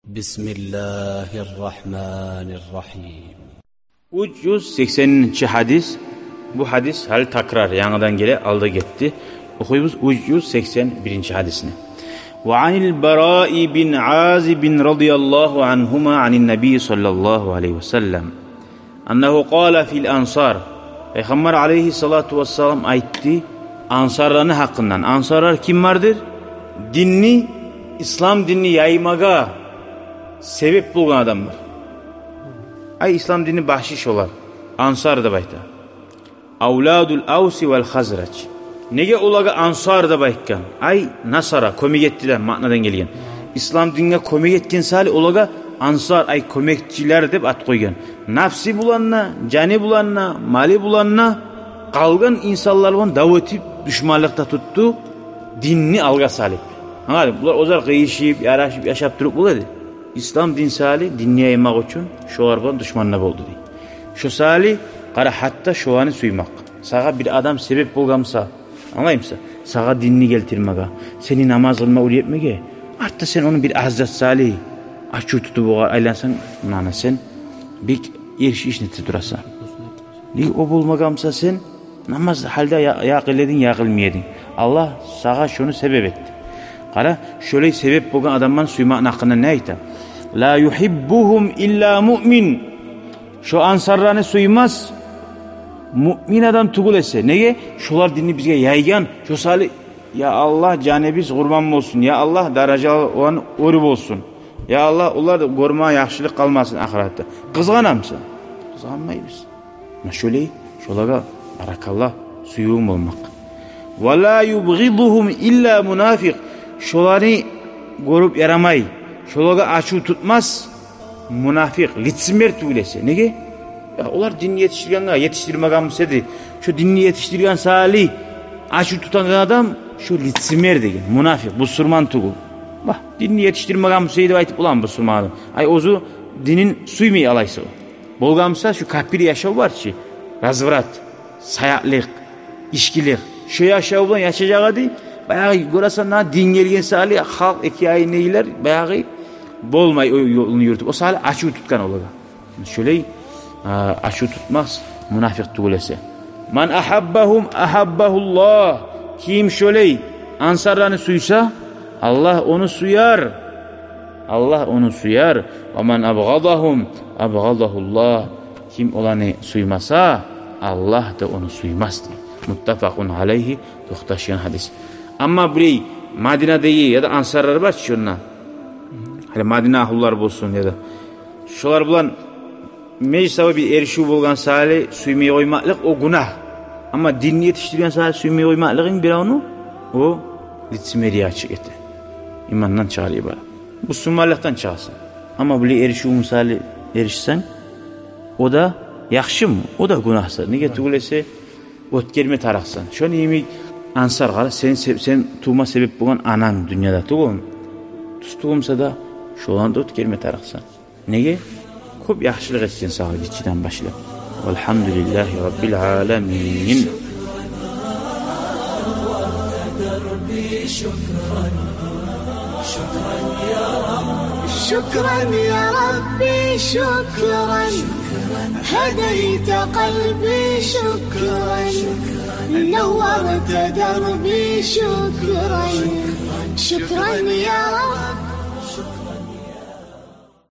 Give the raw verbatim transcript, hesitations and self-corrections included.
بسم الله الرحمن الرحيم. Уьч юз сексенинчи гьадис. Бу гьадис гьали такрар, янгыдан геле, алда гетди. Охуйбуз уьч юз сексен биринчи гьадисни. وعن البراء بن عازب رضي الله عنهما عن النبي صلى الله عليه وسلم أنه قال في الأنصار. Пайхаммар алайгьиссалату вассалам айтды ансарланы гьакъындан. Ансарлар кимлердир? Динни, ислам динни яймагъа себеп болгъан адамлар. Ай, ислам динни башы шолар. Ансар деп айта. أولاد الأوس والخزرج. Неге олагъа ансар деп айтгъан? Ай, насара, кёмек этди деген маънадан гелген. Ислам динге кёмек этген саялы олагъа ансар, ай, кёмекчилер деп ат къойгъан. Напсы булан да, жаны булан да, малы булан да, къалгъан инсанлар булан дав этип, душманлыкъда тутду, динни алгъа салып. Англайсыз, булар оьзлер къыйышып, ярашып яшап туруп бола эди. Ислам дин саялы, динни яймакъ учун шолар булан душман да болду дей. Шо саялы, къара, гьатта шоланы сюймек. Сагъа бир адам себеп болгъан буса, англаймысан? Сагъа динни гелтирмеге, сени намаз къылма уьйретмеге, артда сен ону бир аз зат саялы ачув тутуп огъар айлансанг, мунаны сен бек эрши ишни эте турасан. Неге о болмагъан буса, сен намаз гьалда я, я къыла эдинг, я къылмай эдинг. Аллагь сагъа шону себеп этди. Къара, шолай себеп болгъан адамланы сюймекни гьакъында не айта? لا يحبهم إلا مؤمن. Шо ансарланы сюймес муъмин адам тюгюл эсе. Неге? Шолар динни бизге яйгъан. Шо саялы, я Аллагь, жаныбыз къурбан болсун. Я Аллагь, даражаланы оьрю болсун. Я Аллагь, олар да гёрмеген яхшылыкъ къалмасын ахыратда. Къызгъанамысан? Къызгъанмайбыз. Муна шолай, шолагъа баракалла, сюювюнг болмакъ. ولا يبغضهم إلا منافق. Шоланы гёрюп ярамай, шолагъа ачув тутмас мунафикъ, лицемер тюгюл эсе. Неге? Я, олар динни етишдиргенге, етишдирмеген буса эди, шо динни етишдирген саялы ачув тутагъан адам, шо лицемер деген, мунафикъ, бусурман тюгюл. Ба, динни етишдирмеген буса эди деп айтып боламы бусурман адам? Ай, оьзю динин сюймей алайса. Болгъан буса, шу капир яшав бар чы, разврат, саякълыкъ, ичкилик. Шо яшав булан яшажакъ эди. Баягъы гёресен, на дин гелген саялы халкъ эки айны йылар, баягъы болмай о ёлну юрютюп. О саялы ачув тутгъан олагъа. Шолай, а, ачув тутмас мунафикъ тюгюл эсе. من أحبهم أحبه الله. Ким шолай ансарланы сюйсе, Аллагь ону сюер. Аллагь ону сюер. ومن أبغضهم أبغضه الله. Ким оланы сюймесе, Аллагь да ону сюймес дей. متفق عليه, токъташгъан гьадис. Амма булай Мадинадагъы яда ансарлар бар чы онда, гьали Мадина агьлулар болсун яда, шолар булан межлис савабы эришив болгъан саялы сюймей къоймакълыкъ, о гюнагь. Амма динни етишдирген саялы сюймей къоймакълыгъынг биревню, о лицемерие чыгъып гете. Имандан чыгъар ибарат. Бусурманлыкъдан чыгъасан. Амма булай эришив мисалы эришсенг, о да яхшымы? О да гюнагьса. Неге тюгюл эсе, оьтгерме тарыкъсан. Шону йимик ансар, къара, сен, сен, сен тувма себеп болгъан ананг дюньяда тюгюлмю? Тюз тюгюл буса да, шоланы да оьтгерме тарыкъсан. Неге? Кёп яхшылыкъ этген сагъа гиччиден башлап. والحمد لله رب العالمين. شكرا يا ربي، شكرا. هديت قلبي، شكرا. نورت دربي، شكرا. شكرا يا رب.